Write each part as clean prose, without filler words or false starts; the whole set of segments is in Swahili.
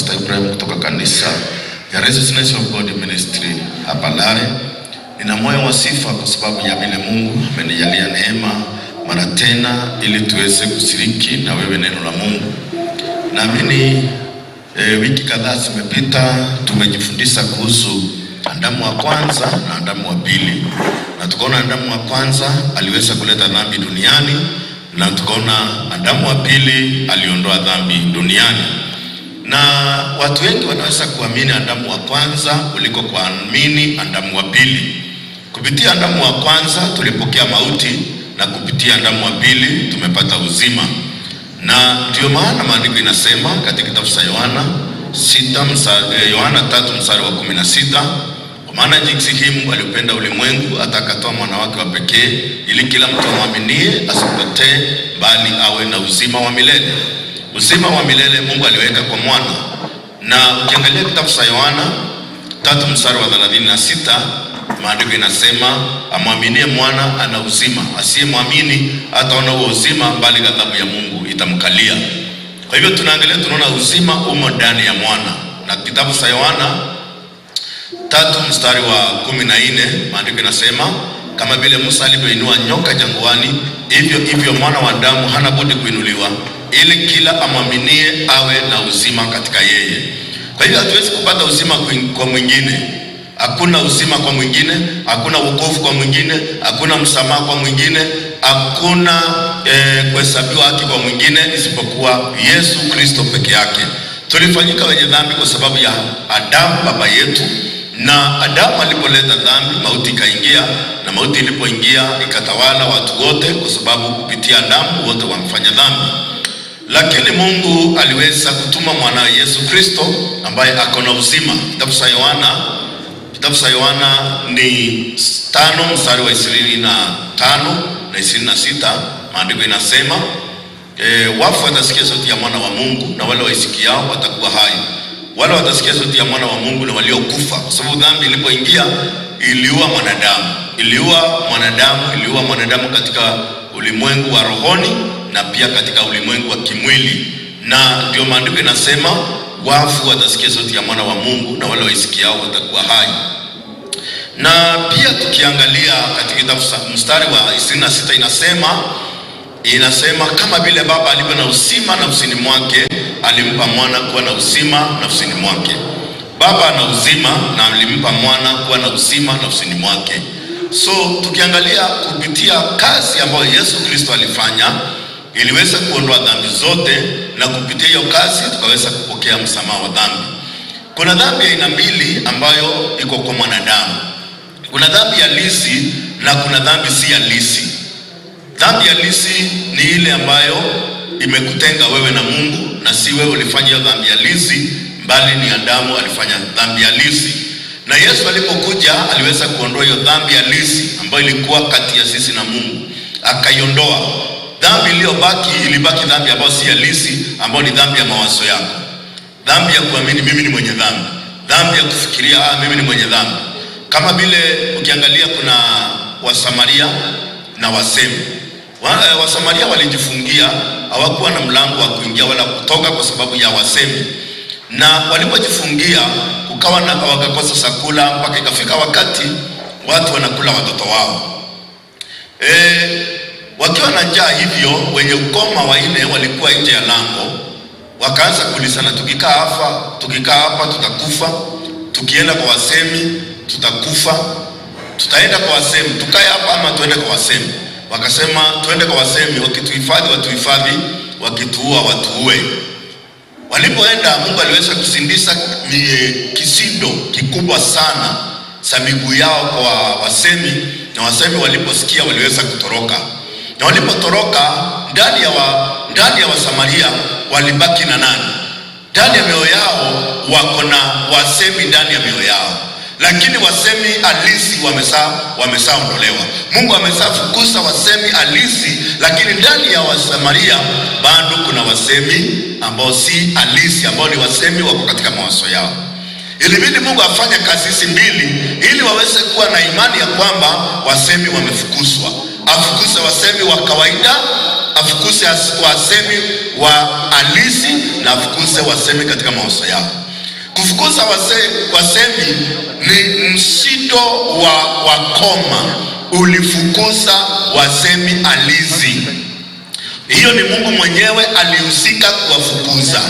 Pastor Ibrahim kutoka kanisa ya Righteousness of God Ministry hapa Lare. Nina moyo wa sifa kwa sababu ya vile Mungu amenijalia neema mara tena ili tuweze kushiriki na wewe neno la Mungu. Naamini wiki kadhaa zimepita, tumejifundisha kuhusu Adamu wa kwanza na Adamu wa pili, na tukaona Adamu wa kwanza aliweza kuleta dhambi duniani na tukaona Adamu wa pili aliondoa dhambi duniani. Na watu wengi wanaweza kuamini Adamu wa kwanza kuliko kuamini Adamu wa pili. Kupitia Adamu wa kwanza tulipokea mauti, na kupitia Adamu wa pili tumepata uzima. Na ndio maana maandiko inasema katika kitabu cha Yohana sita Yohana 3 mstari wa 16, kwa maana jinsi hii Mungu aliupenda ulimwengu hata akatoa mwana wake wa pekee, ili kila mtu amwaminie asipotee, bali awe na uzima wa milele. Uzima wa milele Mungu aliweka kwa mwana. Na ukiangalia kitabu cha Yohana 3 mstari wa 36, maandiko inasema amwaminie mwana ana uzima, asiyemwamini hataona huo uzima, bali ghadhabu ya Mungu itamkalia. Kwa hivyo tunaangalia, tunaona uzima umo ndani ya mwana. Na kitabu cha Yohana 3 mstari wa 14, maandiko inasema kama vile Musa alivyoinua nyoka jangwani, hivyo hivyo mwana wa Adamu hana budi kuinuliwa, ili kila amwaminie awe na uzima katika yeye. Kwa hivyo hatuwezi kupata uzima kwa mwingine. Hakuna uzima kwa mwingine, hakuna wokovu kwa mwingine, hakuna msamaha kwa mwingine, hakuna kuhesabiwa haki kwa mwingine isipokuwa Yesu Kristo peke yake. Tulifanyika wenye dhambi kwa sababu ya Adamu baba yetu, na Adamu alipoleta dhambi, mauti ikaingia, na mauti ilipoingia ikatawala watu wote, kwa sababu kupitia Adamu wote wamefanya dhambi. Lakini Mungu aliweza kutuma mwanawe Yesu Kristo ambaye ako na uzima. Kitabu cha Yohana, kitabu cha Yohana ni 5 mstari wa 25 na 26, maandiko inasema wafu watasikia sauti ya mwana wa Mungu, na wale waisikiao watakuwa hai. Wale watasikia sauti ya mwana wa Mungu na waliokufa, kwa sababu dhambi ilipoingia iliua mwanadamu, iliua mwanadamu, iliua mwanadamu katika ulimwengu wa rohoni na pia katika ulimwengu wa kimwili. Na ndio maandiko inasema wafu watasikia sauti ya mwana wa Mungu na wale waisikiao watakuwa hai. Na pia tukiangalia katika kitabu mstari wa 26 inasema kama vile Baba alivyo na uzima nafsini mwake, alimpa mwana kuwa na uzima nafsini mwake. Baba ana uzima na alimpa mwana kuwa na uzima nafsini mwake. So tukiangalia kupitia kazi ambayo Yesu Kristo alifanya, iliweza kuondoa dhambi zote, na kupitia hiyo kazi tukaweza kupokea msamaha wa dhambi. Kuna dhambi aina mbili ambayo iko kwa mwanadamu. Kuna dhambi halisi na kuna dhambi si halisi. Dhambi halisi ni ile ambayo imekutenga wewe na Mungu, na si wewe ulifanya hiyo dhambi halisi, bali ni Adamu alifanya dhambi halisi. Na Yesu alipokuja aliweza kuondoa hiyo dhambi halisi ambayo ilikuwa kati ya sisi na Mungu, akaiondoa. Dhambi iliyobaki ilibaki dhambi ambayo si halisi, ambayo ni dhambi ya mawazo yako, dhambi ya kuamini mimi ni mwenye dhambi, dhambi ya kufikiria mimi ni mwenye dhambi. Kama vile ukiangalia kuna Wasamaria na Wasemu. Wasamaria walijifungia, hawakuwa na mlango wa kuingia wala kutoka kwa sababu ya Wasemi. Na walipojifungia kukawa na wakakosa chakula, mpaka ikafika wakati watu wanakula watoto wao. Wakiwa na njaa hivyo, wenye ukoma wanne walikuwa nje ya lango, wakaanza kuulizana, tukikaa hapa tutakufa, tukienda kwa Wasemi tutakufa, tutaenda kwa Wasemi, tukae hapa ama tuende kwa Wasemi? Wakasema tuende kwa Wasemi, wakituhifadhi watuhifadhi, wakituua watuue. Walipoenda, Mungu aliweza kusindisa kisindo kikubwa sana cha miguu yao kwa Wasemi, na Wasemi waliposikia waliweza kutoroka. Na walipotoroka ndani ya Wasamaria walibaki na nani? Ndani ya mioyo yao wako na Wasemi ndani ya mioyo yao. Lakini wasemi halisi wameshaondolewa. Mungu ameshafukuza wasemi halisi, lakini ndani ya Wasamaria bado kuna wasemi ambao si halisi, ambao ni wasemi wako katika mawazo yao. Ilibidi Mungu afanye kazi hizi mbili ili waweze kuwa na imani ya kwamba wasemi wamefukuzwa. Afukuze wasemi wa kawaida afukuse wasemi wa halisi na afukuse wasemi katika mawazo yao. Kufukuza wasemi ni msindo wa wakoma, ulifukuza wasemi halisi. Hiyo ni Mungu mwenyewe alihusika kuwafukuza,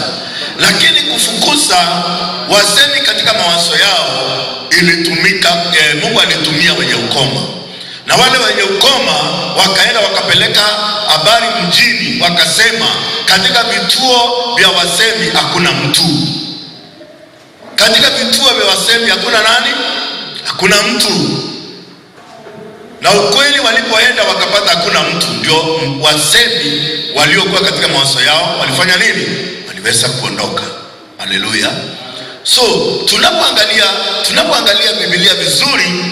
lakini kufukuza wasemi katika mawazo yao ilitumika, Mungu alitumia wenye ukoma, na wale wenye ukoma wakaenda wakapeleka habari mjini, wakasema katika vituo vya wasemi hakuna mtu, katika vituo vya wasemi hakuna nani? Hakuna mtu. Na ukweli walipoenda wakapata hakuna mtu, ndio wasemi waliokuwa katika mawazo yao walifanya nini? Waliweza kuondoka. Haleluya! So tunapoangalia Biblia vizuri,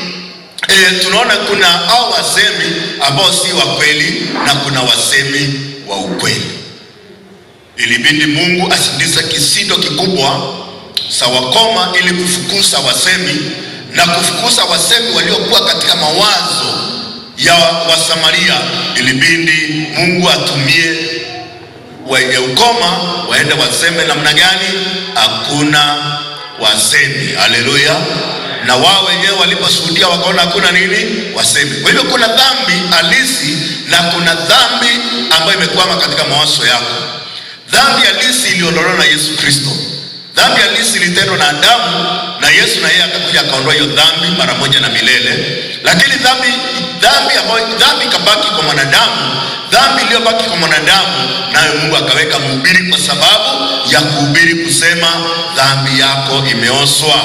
tunaona kuna hao wasemi ambao si wa kweli na kuna wasemi wa ukweli. Ilibidi Mungu asindize kisindo kikubwa sa wakoma ili kufukuza wasemi na kufukuza wasemi waliokuwa katika mawazo ya Wasamaria. Ilibidi Mungu atumie wenye ukoma waende waseme namna gani? Hakuna wasemi. Haleluya! Na wao wenyewe waliposhuhudia wakaona hakuna nini? Wasemi. Kwa hivyo kuna dhambi halisi na kuna dhambi ambayo imekwama katika mawazo yako. Dhambi halisi iliondolewa na Yesu Kristo. Dhambi halisi ilitendwa na Adamu na Yesu, na yeye akakuja akaondoa hiyo dhambi mara moja na milele. Lakini dhambi ambayo dhambi ikabaki kwa mwanadamu, dhambi iliyobaki kwa mwanadamu, nayo Mungu akaweka mhubiri kwa sababu ya kuhubiri kusema dhambi yako imeoswa,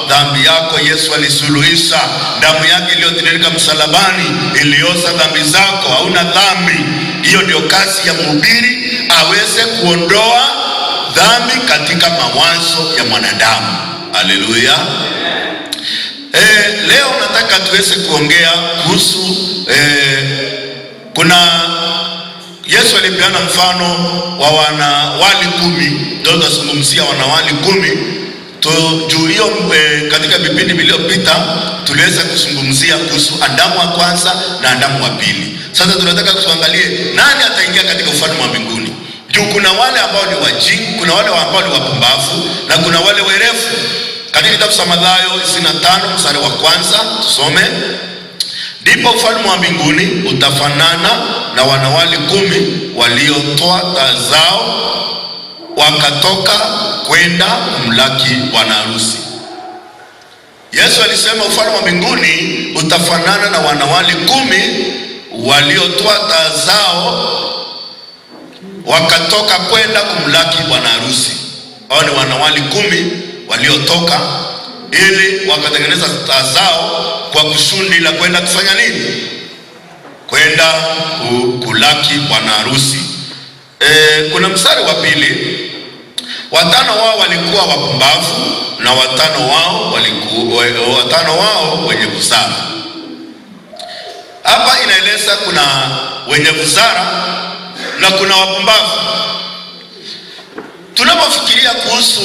dhambi yako Yesu alisuluhisha, damu yake iliyotiririka msalabani iliosa dhambi zako, hauna dhambi. Hiyo ndio kazi ya mhubiri, aweze kuondoa dhambi katika mawazo ya mwanadamu. Haleluya. Leo nataka tuweze kuongea kuhusu kuna Yesu alipeana mfano wa wanawali 10. Ndio tutazungumzia wanawali 10 juu hiyo. Katika vipindi vilivyopita tuliweza kuzungumzia kuhusu Adamu wa kwanza na Adamu wa pili. Sasa tunataka tuangalie nani ataingia katika ufalme wa mbinguni. Juu kuna wale ambao ni wajinga, kuna wale ambao ni wapumbavu na kuna wale werevu. Katika kitabu cha Mathayo 25 mstari wa kwanza tusome. Ndipo ufalme wa mbinguni utafanana na wanawali 10 waliotoa taa zao wakatoka kwenda kumlaki bwana harusi. Yesu alisema ufalme wa mbinguni utafanana na wanawali 10 waliotoa taa zao wakatoka kwenda kumlaki bwana harusi. Hao ni wanawali 10 waliotoka ili wakatengeneza taa zao kwa kusudi la kwenda kufanya nini? Kwenda kulaki bwana harusi. Kuna mstari wa pili, watano wao walikuwa wapumbavu na watano wao wenye busara. Hapa inaeleza kuna wenye busara na kuna wapumbavu. Tunapofikiria kuhusu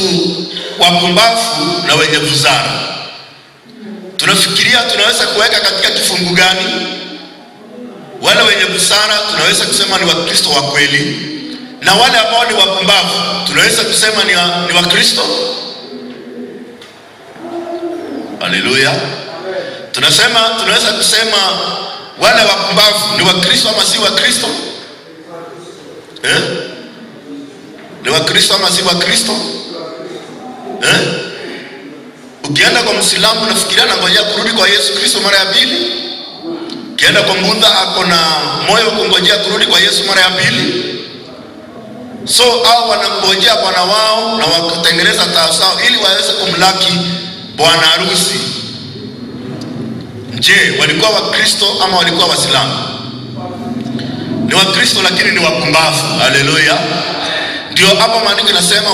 wapumbavu na wenye busara, tunafikiria tunaweza kuweka katika kifungu gani? Wale wenye busara tunaweza kusema ni Wakristo wa kweli, na wale ambao ni wapumbavu tunaweza kusema ni Wakristo. Haleluya. Tunaweza kusema wale wapumbavu ni Wakristo ama si Wakristo? Ni Wakristo ama si Wakristo? Ukienda kwa Muislamu unafikiria anangojea kurudi kwa Yesu Kristo mara ya pili. Ukienda kwa Mbudha ako na moyo kungojea kurudi kwa Yesu mara ya pili. So hao wanangojea bwana wao na wakatengeneza taa zao ili waweze kumlaki bwana harusi. Je, walikuwa Wakristo ama walikuwa Waislamu? Ni Wakristo lakini ni wapumbavu. Haleluya. Ndio hapo maandiko inasema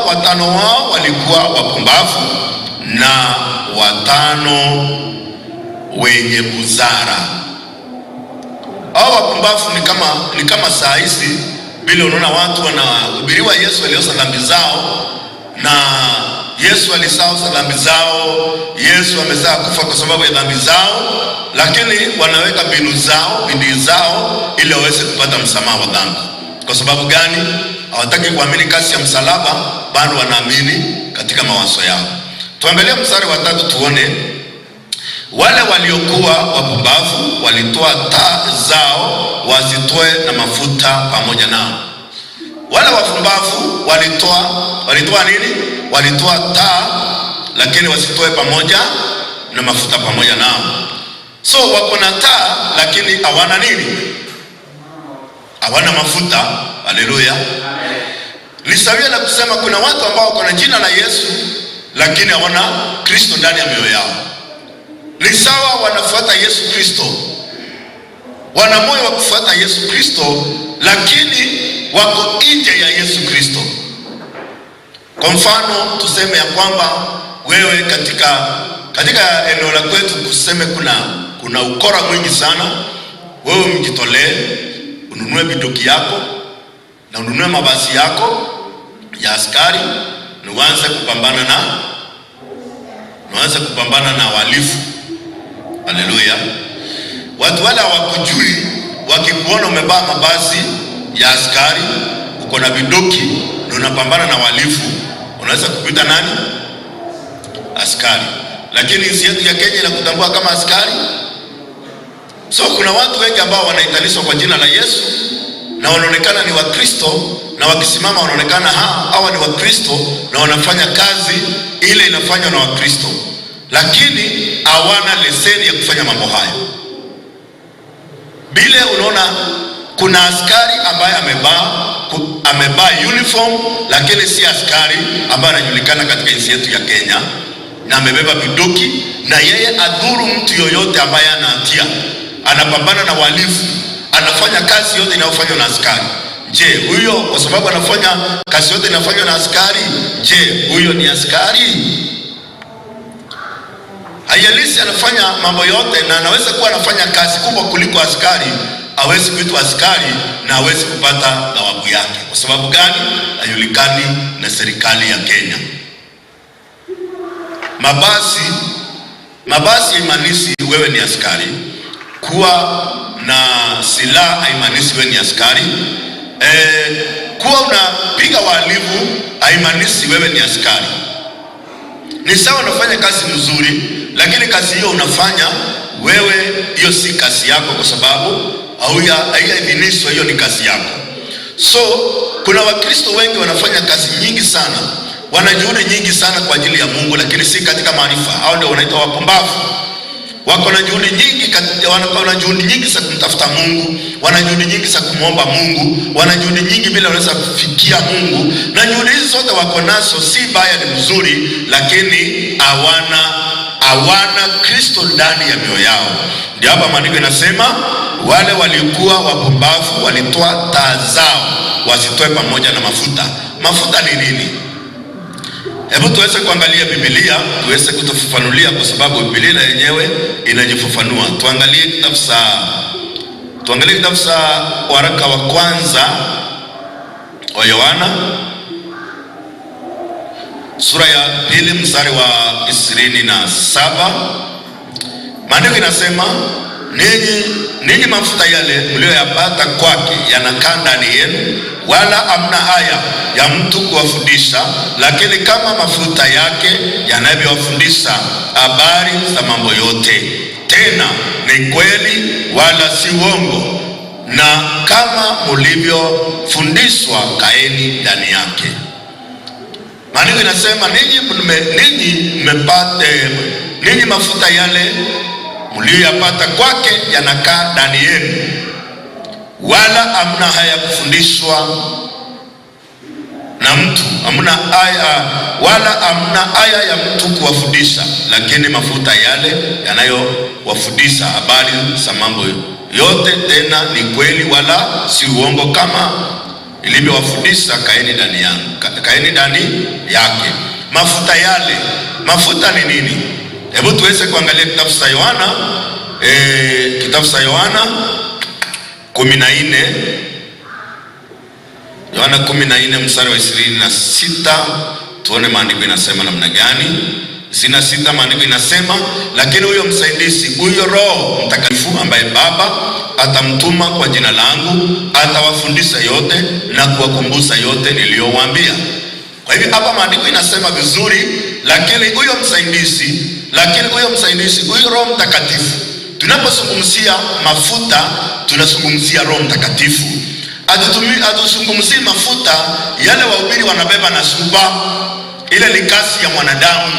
watano wao walikuwa wapumbavu na watano wenye busara. Hao wapumbavu ni kama saa hizi vile unaona watu wanahubiriwa Yesu aliosa dhambi zao na Yesu alisahau dhambi zao, Yesu amezaa kufa kwa sababu ya dhambi zao, lakini wanaweka mbinu zao, bidii zao ili waweze kupata msamaha wa dhambi. Kwa sababu gani? Hawataki kuamini kazi ya msalaba, bado wanaamini katika mawazo yao. Tuangalie mstari wa 3 tuone. Wale waliokuwa wapumbavu walitoa taa zao wasitoe na mafuta pamoja nao. Wale wapumbavu walitoa nini? Walitoa taa lakini wasitoe pamoja na mafuta pamoja nao. So wako na taa lakini hawana nini? Hawana mafuta. Haleluya. Ni sawia na kusema kuna watu ambao wako na jina la Yesu lakini hawana Kristo ndani ya mioyo yao. Ni sawa wanafuata Yesu Kristo, wana moyo wa kufuata Yesu Kristo, lakini wako nje ya Yesu Kristo. Kwa mfano tuseme ya kwamba wewe katika eneo la kwetu kuseme kuna ukora mwingi sana, wewe mjitolee ununue bidoki yako na ununue mavazi yako ya askari na uanze kupambana na wahalifu. Haleluya. Watu wale hawakujui, wakikuona umevaa mavazi ya askari, uko na bidoki na unapambana na wahalifu, unaweza kukuita nani? Askari. Lakini nchi yetu ya Kenya inakutambua kama askari. So kuna watu wengi ambao wanaitalishwa kwa jina la Yesu na wanaonekana ni Wakristo, na wakisimama wanaonekana hawa ni Wakristo na wanafanya kazi ile inafanywa na Wakristo, lakini hawana leseni ya kufanya mambo hayo. Bile unaona kuna askari ambaye amevaa uniform lakini si askari ambaye anajulikana katika nchi yetu ya Kenya, na amebeba bunduki, na yeye adhuru mtu yoyote ambaye ana hatia, anapambana na wahalifu, anafanya kazi yote inayofanywa na askari. Je, huyo kwa sababu anafanya kazi yote inayofanywa na askari, je, huyo ni askari? Haijalishi anafanya mambo yote na anaweza kuwa anafanya kazi kubwa kuliko askari, hawezi kuitwa askari na hawezi kupata thawabu yake. Kwa sababu gani? Hajulikani na serikali ya Kenya. Mabasi haimaanishi wewe ni askari. Kuwa na silaha haimaanishi wewe ni askari. Kuwa unapiga wahalifu haimaanishi wewe ni askari. Ni sawa unafanya kazi nzuri, lakini kazi hiyo unafanya wewe, hiyo si kazi yako, kwa sababu haijaidhinishwa, hiyo ni kazi yako. So kuna Wakristo wengi wanafanya kazi nyingi sana, wana juhudi nyingi sana kwa ajili ya Mungu, lakini si katika maarifa. Hao ndio wanaitwa wapumbavu. Wako na juhudi nyingi, wako na juhudi nyingi za kumtafuta Mungu, wana juhudi nyingi za kumuomba Mungu, wana juhudi nyingi bila wanaweza kufikia Mungu, na juhudi hizi zote wako nazo, si baya, ni mzuri, lakini hawana Kristo ndani ya mioyo yao. Ndio hapa maandiko inasema wale walikuwa wapumbavu walitoa taa zao wasitoe pamoja na mafuta. Mafuta ni nini? Hebu tuweze kuangalia Biblia, tuweze kutufafanulia, kwa sababu Biblia yenyewe inajifafanua. Tuangalie kitabu cha waraka wa kwanza wa Yohana sura ya 2 mstari wa 27. Maandiko inasema ninyi mafuta yale mlioyapata kwake yanakaa ndani yenu, wala hamna haya ya mtu kuwafundisha, lakini kama mafuta yake yanavyowafundisha habari za mambo yote, tena ni kweli wala si uongo, na kama mlivyofundishwa kaeni ndani yake. Maandiko inasema ninyi mafuta yale mlioyapata kwake yanakaa ndani yenu, wala hamna haya kufundishwa na mtu, hamna haya, wala hamna haya ya mtu kuwafundisha, lakini mafuta yale yanayowafundisha habari za mambo yote, tena ni kweli wala si uongo, kama ilivyowafundisha kaeni ndani yangu, kaeni ndani yake. Mafuta yale, mafuta ni nini? Hebu tuweze kuangalia kitabu cha Yohana, kitabu cha Yohana 14, Yohana 14 mstari wa 26 Tuone maandiko inasema namna gani. 26 maandiko inasema, lakini huyo msaidizi, huyo Roho Mtakatifu ambaye Baba atamtuma kwa jina langu, atawafundisha yote na kuwakumbusha yote niliyowaambia. Kwa hivyo hapa maandiko inasema vizuri, lakini huyo msaidizi, lakini huyo msaidizi, huyo Roho Mtakatifu. Tunapozungumzia mafuta, tunazungumzia Roho Mtakatifu. Hatuzungumzii mafuta yale wahubiri wanabeba na supa, ile ni kazi ya mwanadamu.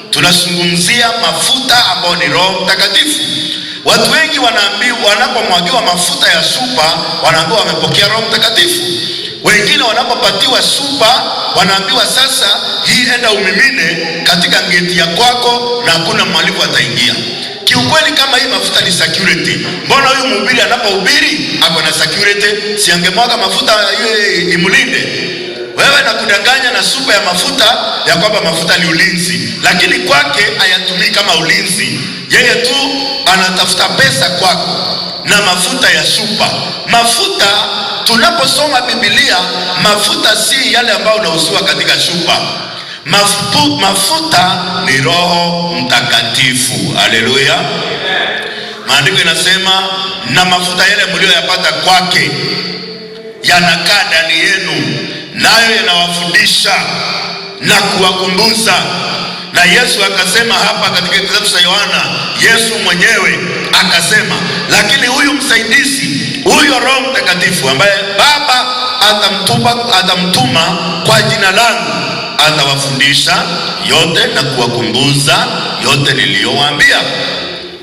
Tunazungumzia mafuta ambayo ni Roho Mtakatifu. Watu wengi wanaambiwa, wanapomwagiwa mafuta ya supa, wanaambiwa wamepokea Roho Mtakatifu. Wengine wanapopatiwa supa, wanaambiwa sasa, hii enda umimine katika ngeti ya kwako na hakuna mhalifu ataingia. Kiukweli, kama hii mafuta ni security, mbona huyu mhubiri anapohubiri ako na security? Si angemwaga mafuta iwe imlinde? Wewe nakudanganya na supa ya mafuta ya kwamba mafuta ni ulinzi, lakini kwake hayatumii kama ulinzi. Yeye tu anatafuta pesa kwako na mafuta ya supa. Mafuta, tunaposoma Biblia, mafuta si yale ambayo unauziwa katika chupa. Mafuta ni Roho Mtakatifu. Haleluya! Maandiko inasema na mafuta yale mlioyapata kwake yanakaa ndani yenu, nayo yanawafundisha na kuwakumbuza. Na Yesu akasema hapa katika kitabu cha Yohana, Yesu mwenyewe akasema, lakini huyu msaidizi, huyo Roho Mtakatifu ambaye Baba atamtuma kwa jina langu, atawafundisha yote na kuwakumbuza yote niliyowaambia.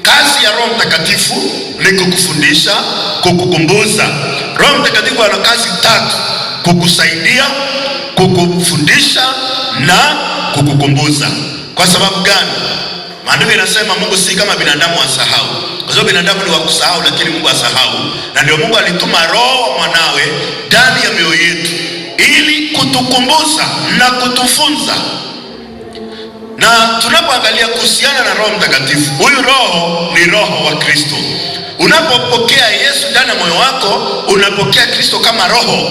Kazi ya Roho Mtakatifu ni kukufundisha, kukukumbuza. Roho Mtakatifu ana kazi tatu: kukusaidia, kukufundisha na kukukumbuza. Kwa sababu gani? Maandiko inasema Mungu si kama binadamu asahau, kwa sababu binadamu ni wa kusahau, lakini Mungu asahau. Na ndio Mungu alituma Roho wa mwanawe ndani ya mioyo yetu ili kutukumbuza na kutufunza. Na tunapoangalia kuhusiana na Roho Mtakatifu, huyu Roho ni Roho wa Kristo. Unapopokea Yesu ndani ya moyo wako, unapokea Kristo kama Roho.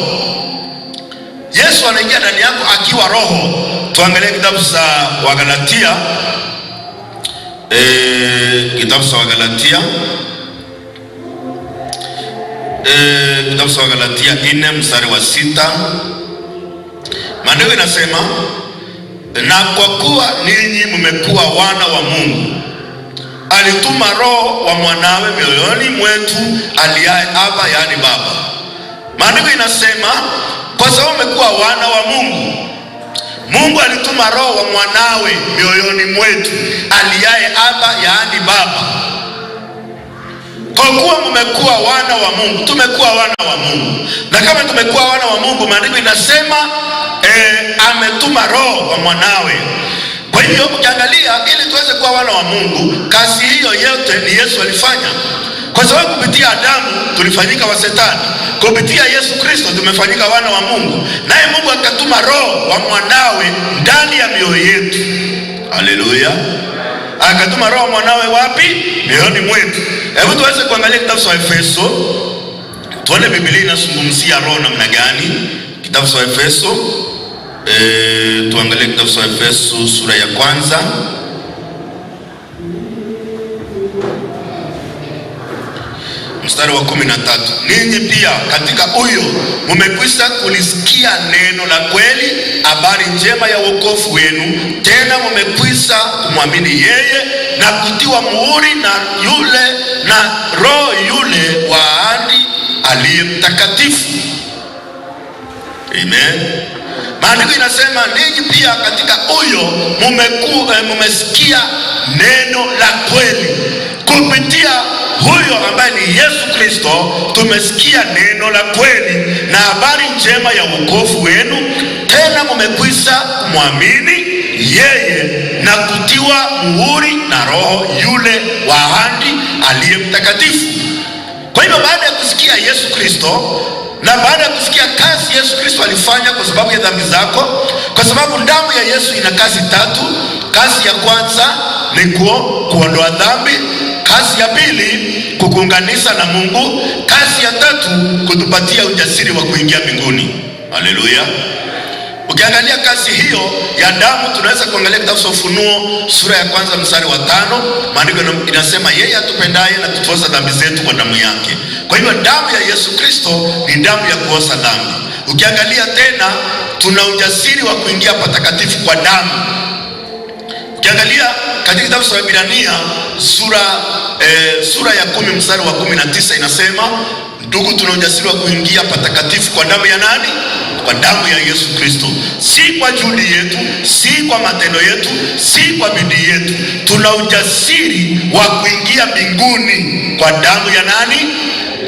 Yesu anaingia ndani yako akiwa Roho. Tuangalie kitabu cha Wagalatia, kitabu cha Wagalatia, kitabu cha Wagalatia 4 mstari wa 6. Maandiko inasema, na kwa kuwa ninyi mmekuwa wana wa Mungu, alituma Roho wa mwanawe mioyoni mwetu aliaye Aba, yaani Baba. Maandiko inasema kwa sababu mmekuwa wana wa Mungu, Mungu alituma Roho wa mwanawe mioyoni mwetu aliaye Aba, yaani Baba. Kwa kuwa mmekuwa wana wa Mungu, tumekuwa wana wa Mungu. Na kama tumekuwa wana wa Mungu, maandiko inasema ametuma Roho wa mwanawe. Kwa hivyo ukiangalia, ili tuweze kuwa wana wa Mungu, kazi hiyo yote ni Yesu alifanya. Kwa sababu kupitia Adamu tulifanyika wa Shetani, kupitia Yesu Kristo tumefanyika wana wa Mungu, naye Mungu akatuma Roho wa mwanawe ndani ya mioyo yetu. Haleluya! Akatuma Roho mwanawe wapi? Mioyoni mwetu. Hebu tuweze kuangalia kitabu cha Efeso, tuone Biblia inazungumzia roho namna gani. Kitabu cha Efeso, tuangalie kitabu cha Efeso sura ya kwanza mstari wa 13. Ninyi pia katika huyo mmekwisha kulisikia neno la kweli, habari njema ya wokovu wenu, tena mmekwisha kumwamini yeye na kutiwa muhuri na yule na Roho yule wa ahadi aliye mtakatifu. Amen. Maandiko inasema ninyi pia katika huyo mmesikia neno la kweli. Kupitia huyo ambaye ni Yesu Kristo tumesikia neno la kweli na habari njema ya wokovu wenu, tena mmekwisha kumwamini yeye na kutiwa muhuri na Roho yule wa ahadi aliye mtakatifu. Kwa hivyo baada ya kusikia Yesu Kristo na baada ya kusikia kazi Yesu Kristo alifanya kwa sababu ya dhambi zako, kwa sababu damu ya Yesu ina kazi tatu. Kazi ya kwanza ni kuondoa dhambi, kazi ya pili kukuunganisha na Mungu, kazi ya tatu kutupatia ujasiri wa kuingia mbinguni. Haleluya. Ukiangalia kazi hiyo ya damu, tunaweza kuangalia kitabu cha Ufunuo sura ya kwanza mstari wa 5. Maandiko inasema yeye atupendaye na kutuosha dhambi zetu kwa damu yake. Kwa hivyo damu ya Yesu Kristo ni damu ya kuosha dhambi. Ukiangalia tena, tuna ujasiri wa kuingia patakatifu kwa damu. Ukiangalia katika kitabu cha Waebrania sura ya 10 mstari wa 19 inasema, ndugu, tuna ujasiri wa kuingia patakatifu kwa damu ya nani? Kwa damu ya Yesu Kristo. Si kwa juhudi yetu, si kwa matendo yetu, si kwa bidii yetu. Tuna ujasiri wa kuingia mbinguni kwa damu ya nani?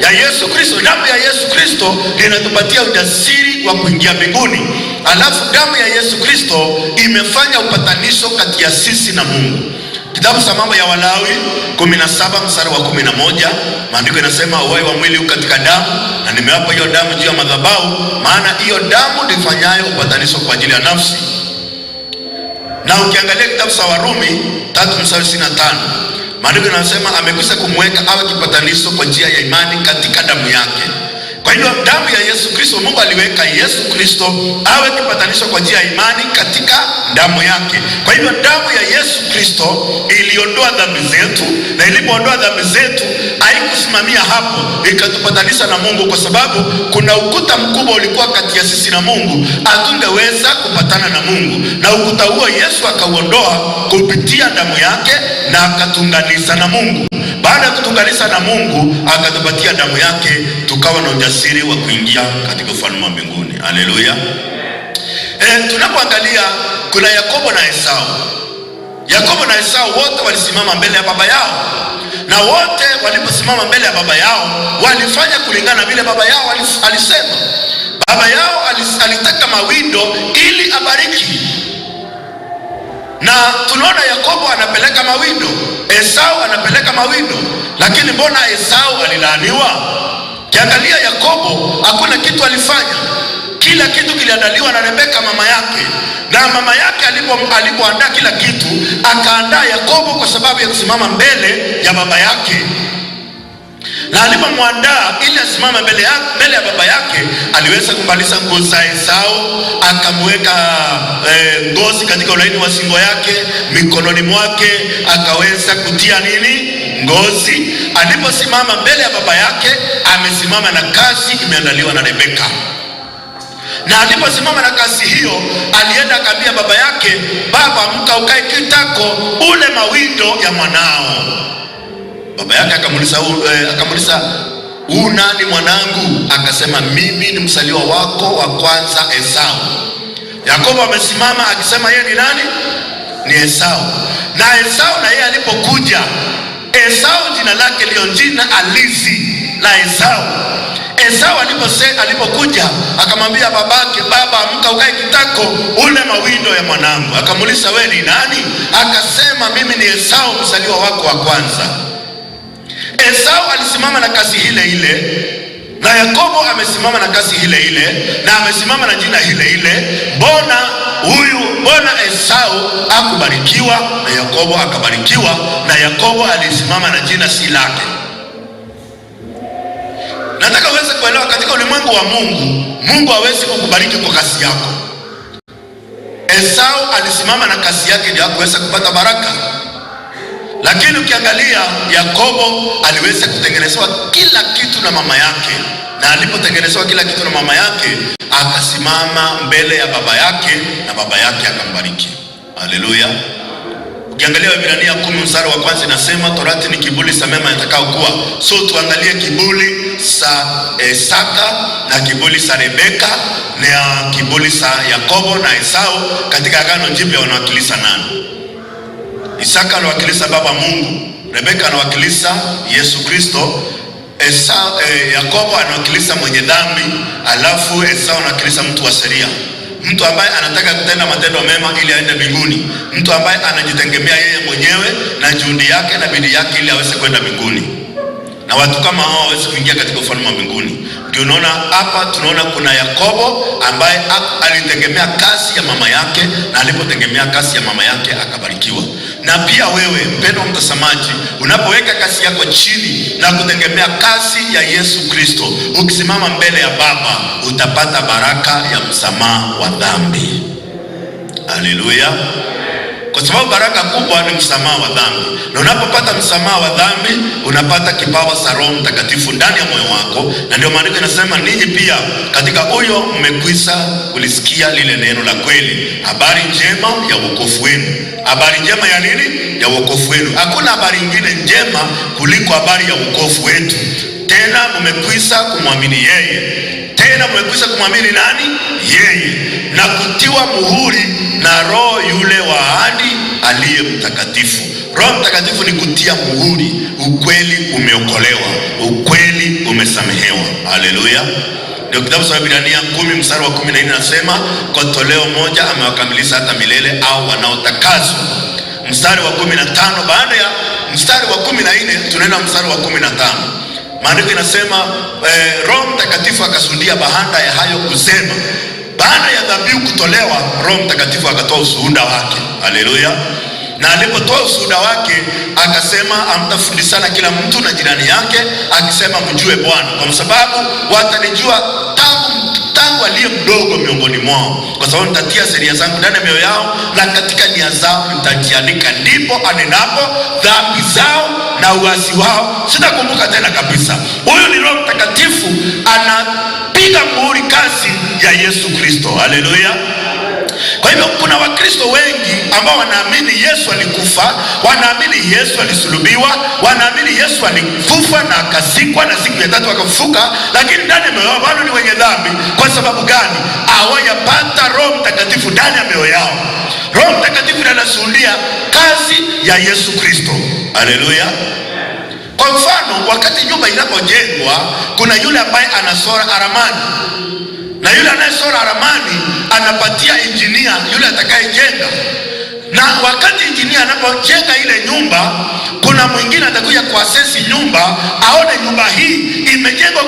Ya Yesu Kristo. Damu ya Yesu Kristo inatupatia ujasiri wa kuingia mbinguni. Alafu damu ya Yesu Kristo imefanya upatanisho kati ya sisi na Mungu. Kitabu cha Mambo ya Walawi 17 mstari wa 11, maandiko inasema uhai wa mwili uko katika damu, na nimewapa hiyo damu juu ya madhabahu, maana hiyo damu ndifanyayo upatanisho kwa ajili ya nafsi. Na ukiangalia kitabu cha Warumi 3 mstari 25, maandiko inasema amekwisha kumweka awe kipatanisho kwa njia ya imani katika damu yake. Kwa hiyo damu ya Yesu Kristo, Mungu aliweka Yesu Kristo awe kipatanisho kwa njia ya imani katika damu yake. Kwa hivyo damu ya Yesu Kristo iliondoa dhambi zetu, na ilipoondoa dhambi zetu haikusimamia hapo, ikatupatanisha na Mungu, kwa sababu kuna ukuta mkubwa ulikuwa kati ya sisi na Mungu, hatungeweza kupatana na Mungu, na ukuta huo Yesu akauondoa kupitia damu yake na akatunganisha na Mungu. Baada ya kutunganisha na Mungu, akatupatia damu yake, tukawa na ujasiri wa kuingia katika ufalme wa mbinguni. Haleluya. Tunapoangalia kuna Yakobo na Esau. Yakobo na Esau wote walisimama mbele ya baba yao, na wote waliposimama mbele ya baba yao walifanya kulingana na vile baba yao alisema. Baba yao alitaka mawindo ili abariki, na tunaona Yakobo anapeleka mawindo, Esau anapeleka mawindo, lakini mbona Esau alilaaniwa? Kiangalia Yakobo hakuna kitu alifanya. Kila kitu kiliandaliwa na Rebeka mama yake, na mama yake alipoandaa kila kitu, akaandaa Yakobo kwa sababu ya kusimama mbele ya baba yake. Na alipomwandaa ili asimame mbele ya baba yake, aliweza kumbalisha nguo za Esau, akamweka ngozi katika ulaini wa shingo yake, mikononi mwake akaweza kutia nini? Ngozi. Aliposimama mbele ya baba yake, amesimama na kazi imeandaliwa na Rebeka. Na aliposimama na kazi hiyo, alienda akamwambia baba yake, baba, amka ukae kitako ule mawindo ya mwanao. Baba yake akamuuliza, huu nani mwanangu? Akasema, mimi ni msaliwa wako wa kwanza Esau. Yakobo amesimama akisema yeye ni nani? Ni Esau. Na Esau na yeye alipokuja, Esau jina lake ndio jina halisi la Esau. Esau alipokuja akamwambia babake, baba, amka ukae kitako ule mawindo ya mwanangu. Akamuuliza, wewe ni nani? Akasema, mimi ni Esau msaliwa wako wa kwanza. Esau alisimama na kazi ile ile, na Yakobo amesimama na kazi ile ile, na amesimama na jina ile ile. Mbona Esau hakubarikiwa na Yakobo akabarikiwa? Na Yakobo alisimama na jina si lake. Nataka uweze kuelewa katika ulimwengu wa Mungu, Mungu hawezi kukubariki kwa kazi yako. Esau alisimama na kazi yake ndio hakuweza kupata baraka. Lakini ukiangalia Yakobo aliweza kutengenezewa kila kitu na mama yake, na alipotengenezewa kila kitu na mama yake akasimama mbele ya baba yake na baba yake akambariki. Haleluya. Ukiangalia Waebrania 10 mstari wa kwanza inasema Torati ni kiburi cha mema yatakayokuwa. So tuangalie kiburi cha Isaka na kiburi cha Rebeka na kiburi cha Yakobo na Esau katika Agano Jipya wanawakilisha nani? Isaka anawakilisha Baba Mungu, Rebeka anawakilisha Yesu Kristo, Yakobo anawakilisha mwenye dhambi, alafu Esau anawakilisha mtu wa sheria, mtu ambaye anataka kutenda matendo mema ili aende mbinguni, mtu ambaye anajitegemea yeye mwenyewe na juhudi yake na bidii yake ili aweze kwenda mbinguni. Na watu kama hao hawawezi kuingia katika ufalme wa mbinguni. Ndio unaona hapa, tunaona kuna Yakobo ambaye alitegemea kazi ya mama yake, na alipotegemea kazi ya mama yake akabarikiwa. Na pia wewe mpendwa mtazamaji, unapoweka kazi yako chini na kutegemea kazi ya Yesu Kristo, ukisimama mbele ya Baba utapata baraka ya msamaha wa dhambi. Haleluya! Kwa sababu baraka kubwa ni msamaha wa dhambi, na unapopata msamaha wa dhambi unapata kipawa cha Roho Mtakatifu ndani ya moyo wako, na ndio maandiko inasema ninyi pia katika huyo mmekwisha kulisikia lile neno la kweli, habari njema ya wokovu wenu. Habari njema ya nini? Ya wokovu wenu. Hakuna habari nyingine njema kuliko habari ya wokovu wetu. Tena mmekwisha kumwamini yeye, tena mmekwisha kumwamini nani? Yeye, na kutiwa muhuri na Roho yule wa ahadi aliye mtakatifu. Roho Mtakatifu ni kutia muhuri, ukweli umeokolewa, ukweli umesamehewa. Haleluya! Ndio kitabu cha Waebrania 10 mstari wa 14 nasema, kwa toleo moja amewakamilisha hata milele au wanaotakaswa. Mstari wa 15, baada ya mstari wa 14 tunaenda mstari wa 15. Maandiko inasema Roho Mtakatifu akashuhudia baada ya hayo kusema. Baada ya dhabihu kutolewa, Roho Mtakatifu akatoa ushuhuda wake. Haleluya! Na alipotoa ushuhuda wake akasema, hamtafundishana kila mtu na jirani yake, akisema mjue Bwana, kwa sababu watanijua tangu aliye mdogo miongoni mwao, kwa sababu nitatia sheria zangu ndani ya mioyo yao na katika nia zao nitajiandika. Ndipo anenapo dhambi zao na uasi wao sitakumbuka tena kabisa. Huyu ni Roho Mtakatifu anapiga muhuri kazi ya Yesu Kristo. Haleluya! Kwa hivyo kuna Wakristo wengi ambao wanaamini Yesu alikufa, wanaamini Yesu alisulubiwa, wanaamini Yesu alikufa na akazikwa na siku ya tatu akafufuka, lakini ndani ya mioyo yao bado ni wenye dhambi. Kwa sababu gani? Hawajapata Roho Mtakatifu ndani ya mioyo yao. Roho Mtakatifu ndiye anashuhudia kazi ya Yesu Kristo. Haleluya! Kwa mfano, wakati nyumba inapojengwa, kuna yule ambaye anasora ramani, na yule anayesora ramani anapatia injinia yule atakayejenga. Na wakati injinia anapojenga ile nyumba, kuna mwingine atakuja kuasesi nyumba, aone nyumba hii imejengwa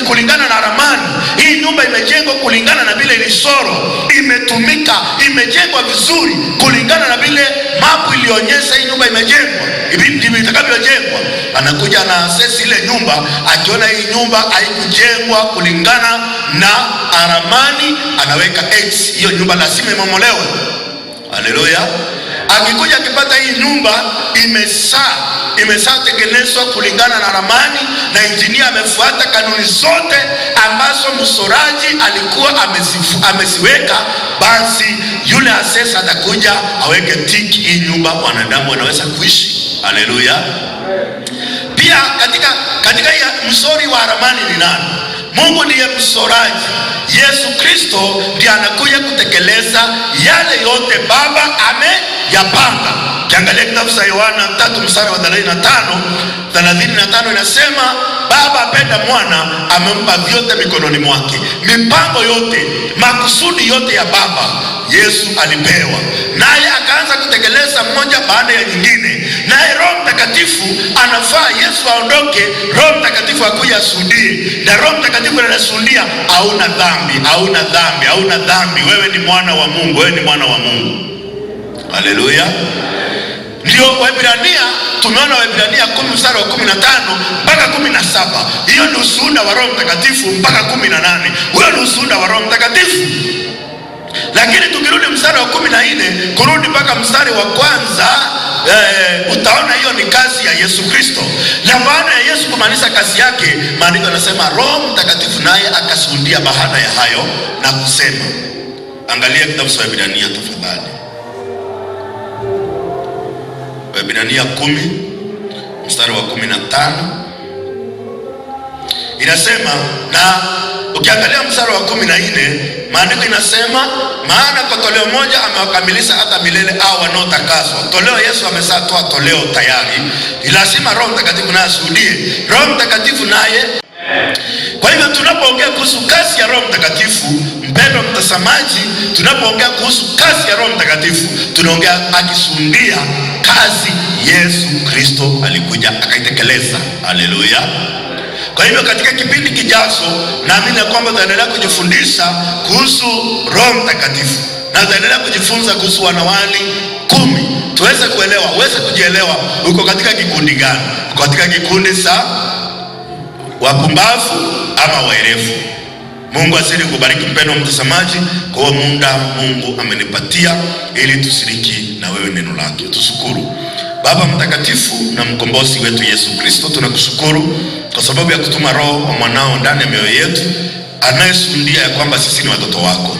kulingana na ramani. Hii nyumba imejengwa kulingana na vile ilisoro, imetumika, imejengwa vizuri kulingana na vile mapu ilionyesha hii nyumba imejengwa ndivyo itakavyojengwa. Anakuja na asesi ile nyumba, akiona hii nyumba haikujengwa kulingana na ramani, anaweka X, hiyo nyumba lazima imomolewe. Haleluya! Akikuja akipata hii nyumba imeshatengenezwa kulingana na ramani na injinia amefuata kanuni zote ambazo msoraji alikuwa ameziweka, basi yule asesa atakuja aweke tiki, hii nyumba wanadamu wanaweza kuishi. Haleluya! Pia katika msori wa ramani ni nani? Mungu ndiye msoraji. Yesu Kristo ndiye anakuja kutekeleza yale yote Baba ameyapanga. Kiangalia kitabu cha Yohana 3 mstari wa 35 inasema, Baba apenda mwana, amempa vyote mikononi mwake. Mipango yote, makusudi yote ya Baba Yesu alipewa, naye akaanza kutekeleza moja baada ya nyingine. Naye Roho Mtakatifu anafaa Yesu aondoke, Roho Mtakatifu akuja ashuhudie, na Roho Mtakatifu anashuhudia, hauna dhambi, hauna dhambi, hauna dhambi, wewe ni mwana wa Mungu, wewe ni mwana wa Mungu. Haleluya! Ndio Waebrania, tumeona Waebrania 10 mstari wa 15 mpaka 17. Hiyo ni ushuhuda wa Roho Mtakatifu mpaka 18. Huyo ni ushuhuda wa Roho Mtakatifu. Lakini tukirudi mstari wa 14 kurudi mpaka mstari wa kwanza, utaona hiyo ni kazi ya Yesu Kristo. Na baada ya Yesu kumaliza kazi yake, maandiko yanasema Roho Mtakatifu naye akashuhudia baada ya hayo na kusema. Angalia kitabu cha Waebrania tafadhali. Waebrania 10 mstari wa 15 inasema, na ukiangalia mstari wa 14 maandiko inasema, maana kwa toleo moja amewakamilisha hata milele hao wanaotakaswa. Toleo Yesu ameshatoa toleo tayari, ni lazima Roho Mtakatifu naye ashuhudie. Roho Mtakatifu naye. Kwa hivyo tunapoongea kuhusu kazi ya Roho Mtakatifu, mpendwa mtazamaji, tunapoongea kuhusu kazi ya Roho Mtakatifu tunaongea akishuhudia kazi Kazi Yesu Kristo alikuja akaitekeleza. Haleluya! Kwa hivyo katika kipindi kijazo, naamini ya kwamba tutaendelea kujifundisha kuhusu Roho Mtakatifu na tutaendelea kujifunza kuhusu wanawali 10, tuweze kuelewa, uweze kujielewa uko katika kikundi gani, uko katika kikundi cha wapumbavu ama waerevu. Mungu azidi kubariki mpendwa mtazamaji kwa muda Mungu amenipatia ili tushiriki na wewe neno lake. Tushukuru. Baba mtakatifu na mkombozi wetu Yesu Kristo, tunakushukuru kwa sababu ya kutuma Roho wa mwanao ndani ya mioyo yetu anayeshuhudia ya kwamba sisi ni watoto wako.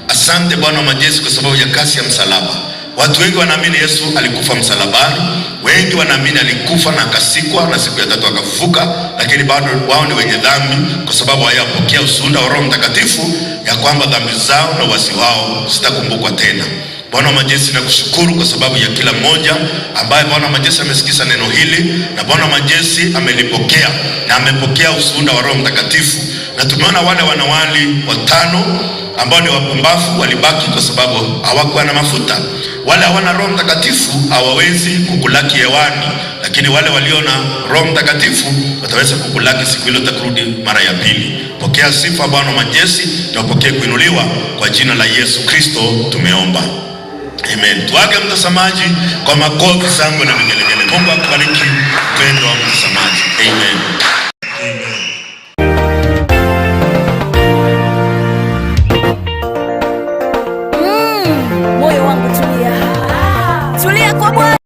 Asante Bwana wa majeshi kwa sababu ya kazi ya msalaba. Watu wengi wanaamini Yesu alikufa msalabani, wengi wanaamini alikufa na akasikwa na siku ya tatu akafufuka, lakini bado wao ni wenye dhambi kwa sababu hawajapokea ushuhuda wa Roho Mtakatifu ya kwamba dhambi zao na uasi wao zitakumbukwa tena. Bwana wa majeshi, nakushukuru kwa sababu ya kila mmoja ambaye Bwana wa majeshi amesikiza neno hili na Bwana wa majeshi amelipokea na amepokea ushuhuda wa Roho Mtakatifu. Na tumeona wale wanawali 5 ambao ni wapumbavu walibaki kwa sababu hawakuwa na mafuta. Wale hawana Roho Mtakatifu hawawezi kukulaki hewani, lakini wale walio na Roho Mtakatifu wataweza kukulaki siku ile utakurudi mara ya pili. Pokea sifa Bwana wa majeshi na upokee kuinuliwa kwa jina la Yesu Kristo tumeomba. Amen. Tuage mtazamaji kwa makofi, shangwe na vigelegele. Mungu akubariki mpendwa mtazamaji. Amen. Amen. Moyo wangu tulia. Tulia kwa Bwana.